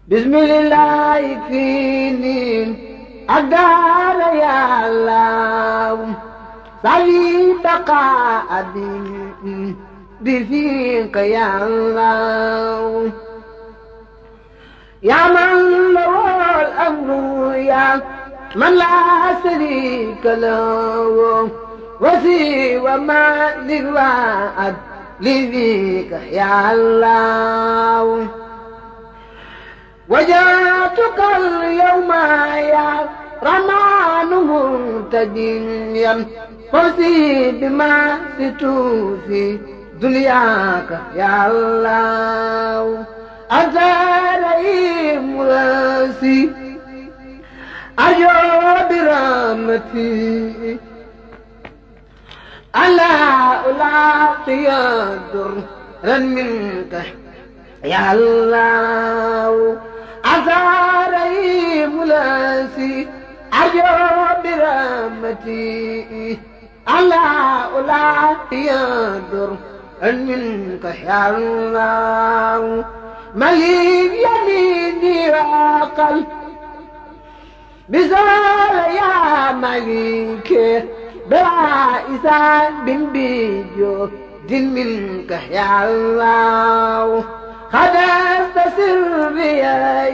بسم الله يكفيني أقدر يا الله صلي بقاء بفيك يا الله يا من له الأمر يا من لا شريك له وسوى ما للوعد لذيك يا الله وجاتك اليوم يا رمان منتجيا فوزي بما ستوفي دنياك يا الله أنت رئيم راسي أجو برحمتي ألا ألاقي درا منك يا الله أزاري ملاسي أرجو برحمتي ألا ألاقي درا منك يا الله مليك يميني وعقل بزول يا مليك بلا إسان بن بيجو دين منك يا الله خدست سري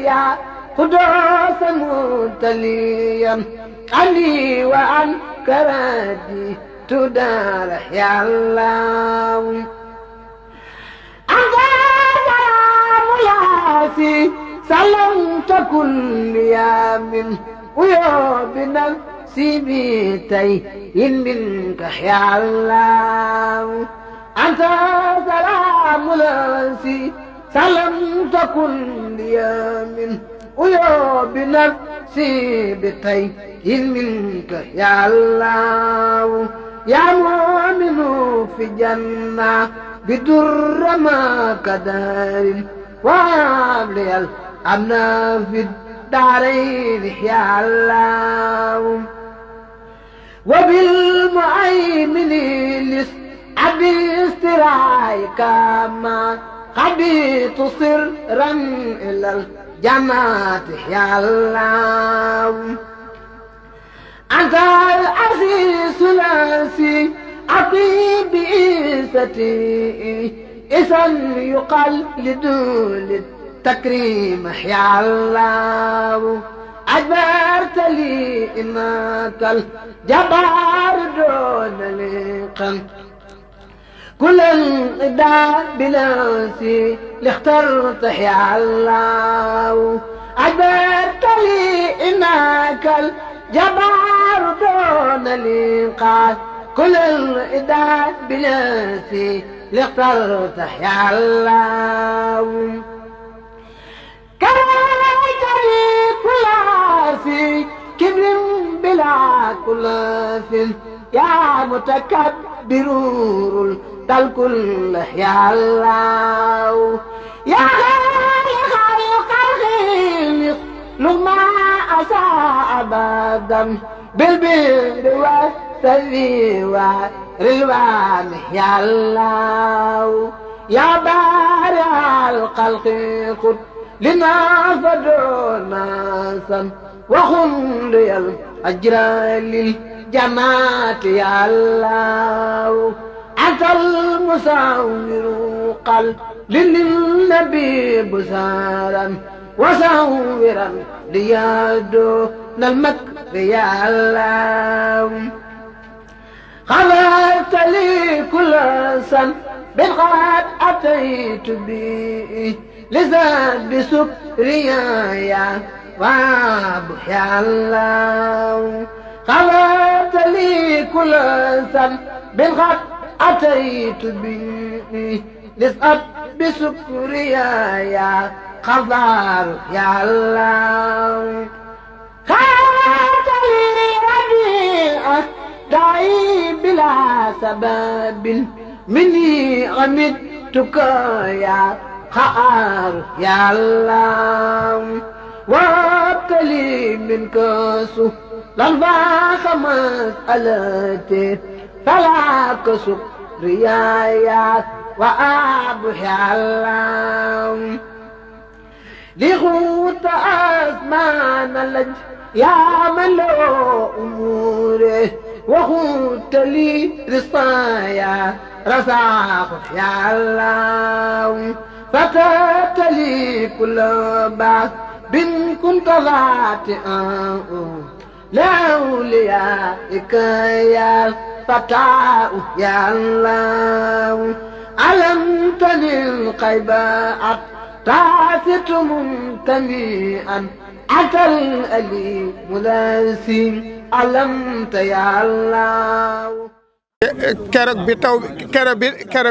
يا قدوس متليا عني وعن كرادي تدار يا الله أنت سلام ياسي سلمت كل يوم ويوم بنفسي بيتي منك يا الله أنت سلام ياسي سلمت كل يوم ويوم بنفسي بيتي منك يا الله يا مؤمن في جنة بدر ما كدار وابلي الأمن في الدارين يا الله وبالمؤمن لسعد استرايك ما خبيت سرا إلى الجماعة يا الله أنت العزيز العزيز أطيب إيستي إذا يقال لدول التكريم يا الله أجبرت لي إنك الجبار دون لقم كل انقضاء بلاسي لاخترت يا الله أجبرت لي إنك الجبار دون لقم كل الإداء بلاسي لاخترت يا الله كرهتني كل في كبر بلا كل في يا متكبر الكل يا الله يا خالق الخلق لما أساء أبدا بالبر والسر والرضوان يا الله يا بارع الخلق خذ لنا فدونا وخذ لي الأجر للجماعة يا الله أنت المصور قل للنبي بسارا وصورا ليادو المكر يا الله غفرت لي كل سن بالغاد أتيت به لزاد بسكريا يا وابو يا الله غفرت لي كل سن بالغاد أتيت به لزاد بسكريا يا غفار يا الله غفرت لي ربيعك دعي بلا سبب مني غمدتك يا خار يا الله وابتلي منك سهلا فاخ مسألتي فلا كسب ريايات وأبو يا الله لغو ما نلج يا من له أموره وخنت لي رصايا رزاق يا الله فتات لي كل بعث بن كنت ذاتئا لأوليائك يا فتاة يا الله علمتني القيبات تعثت منتميئا أتى الأليم ذاسي علمت يا الله keroog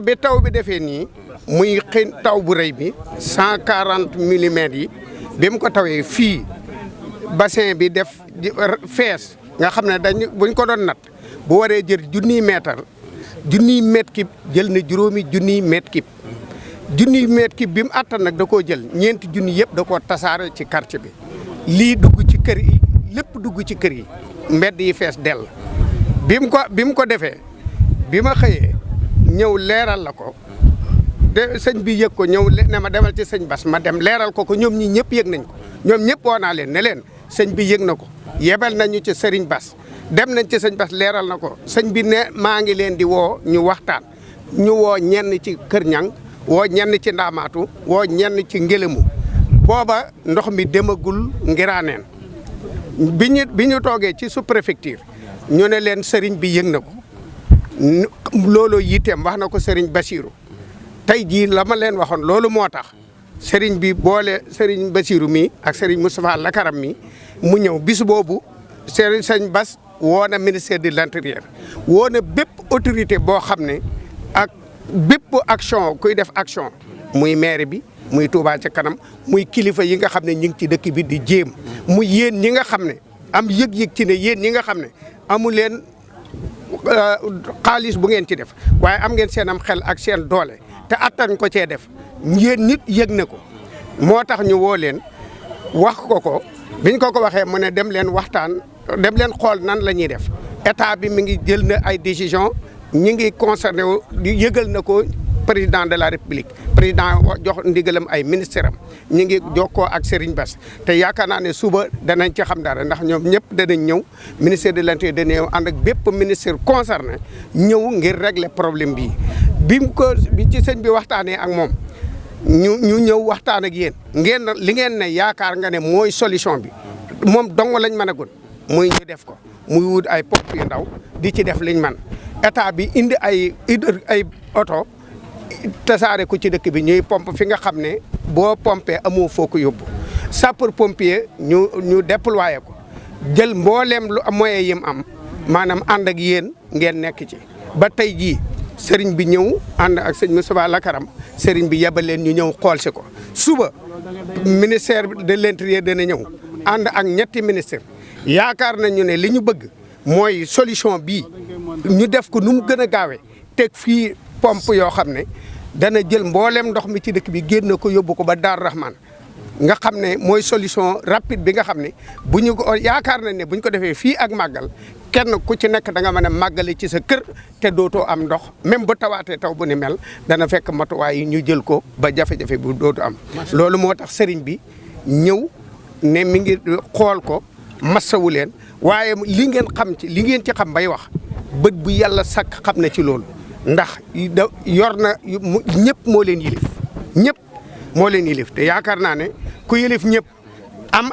bi taw bi defee nii muy xëy taw bu rëy bi 140 millimètres yi bi mu ko tawee fii bassin bi def fees nga xam ne buñ ko doon nat bu waree jël junniy mètre kib jël na juróomi junniy mètre kib bi mu attan nag da koo jël ñeenti junni yëpp da koo tasaare ci quartier bi lii dugg ci kër yi lépp dugg ci kër yi mbedd yi fees dell bi mu ko defee bi ma xëyee ñëw leeral la ko de sëñ bi yëg ko ñëw ne ma demal ci sëñ Bass ma dem leeral ko ñoom ñi ñëpp yëg nañ ko ñoom ñëpp woo naa leen ne leen sëñ bi yëg na ko yebal nañu ci Serigne Bass dem nañ ci sëñ Bass leeral na ko sëñ bi ne maa ngi leen di woo ñu waxtaan ñu woo ñenn ci Kër Ñang woo ñenn ci Ndaamaatu woo ñenn ci Ngélému booba ndox mi demagul Ngiraaneen bi ñu toogee ci sous-préfecture ñu ne leen sëriñ bi yëg na ko loolu yitteem wax na ko sëriñ Bassirou tey jii la ma leen waxoon loolu moo tax sëriñ bi boole sëriñ Bassirou mi ak sëriñ Moustapha Lakaram mi mu ñëw bis boobu sëriñ Bass woo na ministère de l'intérieur woo na bépp autorité boo xam ne ak bépp action kuy def action muy maire bi muy Touba ca kanam muy kilifa yi nga xam ne ñu ngi ci dëkk bi di jéem muy yéen ñi nga xam ne am yëg-yëg ci ne yéen ñi nga xam ne amu leen xaalis bu ngeen ci def waaye am ngeen seen am xel ak seen doole te attan ko cee def yéen nit yëg na ko moo tax ñu woo leen wax ko biñ ko waxee mu ne dem leen waxtaan dem leen xool nan la ñuy def état bi mi ngi jël na ay décision ñi ngi concerné wu yëgal na ko président de la république président jox ndigalam ay ministère am ñi ngi jokkoo ak Serigne Bass te yaakaar naa ne suba danañ ci xam dara ndax ñoom ñëpp danañ ñëw ministère de l'intérieur dana ñëw ànd ak bépp ministère concerné ñëw ngir régler problème bii bi ci sëñ bi waxtaanee ak moom ñu ñëw waxtaan ak yéen li ngeen ne yaakaar nga ne mooy solution bi moom dong lañ mën a gun muy ñu def ko muy wut ay pompe yu ndaw di ci def liñ man état bi indi ay oto tasaare ko ci dëkk bi ñuy pompe fi nga xam ne boo pompé amoo foo ko yóbbu sapeur pompier ñu déployé ko jël mbooleem lu moyen yim am maanaam ànd ak yéen ngeen nekk ci ba tey jii sëriñ bi ñëw ànd ak sëñ Moustapha Lakaram sëriñ bi yebal leen ñu ñëw xool si ko suba ministère de l'intérieur dana ñëw ànd ak ñetti ministère yaakaar nañu ne li ñu bëgg mooy solution bii ñu def ko nu mu gën a gaawee teg fii pompe yoo xam ne dana jël mboolem ndox mi ci dëkk bi génn ko yóbbu ko ba Daaru Rahman nga xam ne mooy solution rapide bi nga xam ne bu ñu ko yaakaar nañ ne bu ñu ko defee fii ak màggal kenn ku ci nekk da nga mën a màggale ci sa kër te dootoo am ndox même bu tawaatee taw bu ni mel dana fekk matuwaay yi ñu jël ko ba jafe-jafe bu dootu am. loolu moo tax sëriñ bi ñëw ne mi ngi xool ko massawu leen waaye li ngeen ci xam bay wax bët bu yàlla sàkk xam na ci loolu. ndax yor na ñëpp moo leen yilif ñëpp moo leen yilif te yaakaar naa ne ku yilif ñëpp am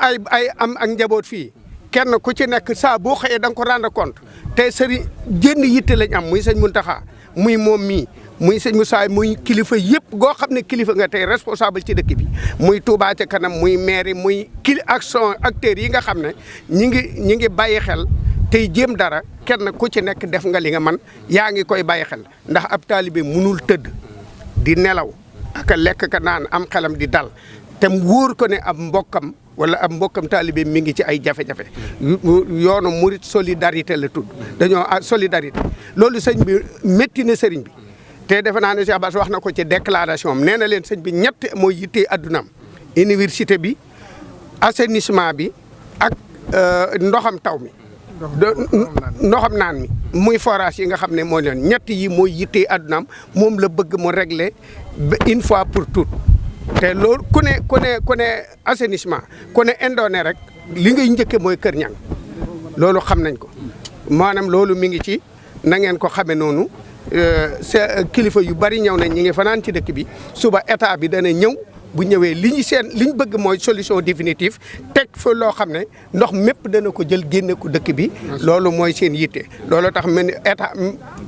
am ak njaboot fii kenn ku ci nekk saa boo xëyee da nga ko rendre compte te sëriñ jënd yitte lañ am muy sëñ Muntaxa muy moom mii muy sëñ Moussa muy kilifa yëpp goo xam ne kilifa nga tey responsable ci dëkk bi muy Touba ca kanam muy maire muy action acteurs yi nga xam ne ñi ngi bàyyi xel tey jéem dara kenn ku ci nekk def nga li nga man yaa ngi koy bàyyi xel ndax ab taalibe munul tëdd di nelaw ak lekk ka naan am xelam di dal te mu wóor ko ne ab mbokkam wala ab mbokkam taalibe mi ngi ci ay jafe-jafe yoonu murit solidarité la tudd dañoo solidarité loolu sëñ bi métti na sëriñ bi te defe naa ne Cheikh Bass wax na ko ci déclaration am nee na leen sëñ bi ñett mooy yittee addunaam université bi assainissement bi ak ndoxam taw mi ndoxam naan mi muy forage yi nga xam ne mooy leen ñett yi mooy yittee addunaam moom la bëgg mu régler une fois pour toutes te loolu ku ne assainissement ku ne indoone rek li ngay njëkke mooy Kër Ñang loolu xam nañ ko maanaam loolu mi ngi ci na ngeen ko xamee noonu kilifa yu bari ñëw nañ ñi ngi fanaan ci dëkk bi suba état bi dana ñëw bu ñëwee li ñu bëgg mooy solution définitive teg fa loo xam ne ndox mépp dana ko jël génne ko dëkk bi loolu mooy seen yitte loolu tax mel ni état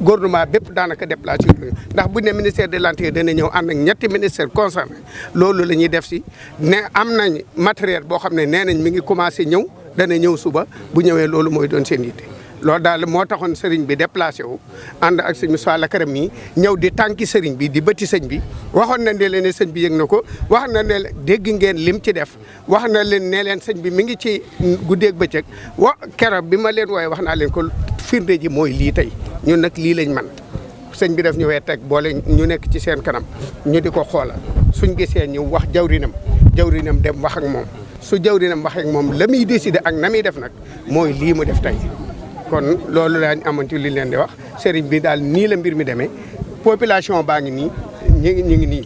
gouvernement bépp daanaka déplacé ndax bu ne ministère de l'Intérieur dana ñëw ànd ak ñetti ministère concerné loolu la ñuy def si ne am nañ matériel boo xam ne nee nañ mi ngi commencé ñëw dana ñëw suba bu ñëwee loolu mooy doon seen yitte loolu daal moo taxoon sëriñ bi déplacé wu ànd ak sëñ Moussa Lakaram mi ñëw di tànki sëriñ bi di bëtti sëñ bi waxoon na ne leen ne sëñ bi yëg na ko wax na ne dégg ngeen lim ci def wax na leen ne leen sëñ bi mi ngi ci guddeeg bëccëg keroog bi ma leen wooye wax naa leen ko firnde ji mooy lii tey ñun nag lii lañ man sëñ bi daf ñëwee teg boole ñu nekk ci seen kanam ñu di ko xoolal suñ gisee ñu wax jawrinam dem wax ak moom su jawrinam wax ak moom la muy décider ak na muy def nag mooy lii mu def tey kon loolu daañu amoon ci li leen di wax sëriñ bi daal nii la mbir mi demee population baa ngi nii ñu ngi nii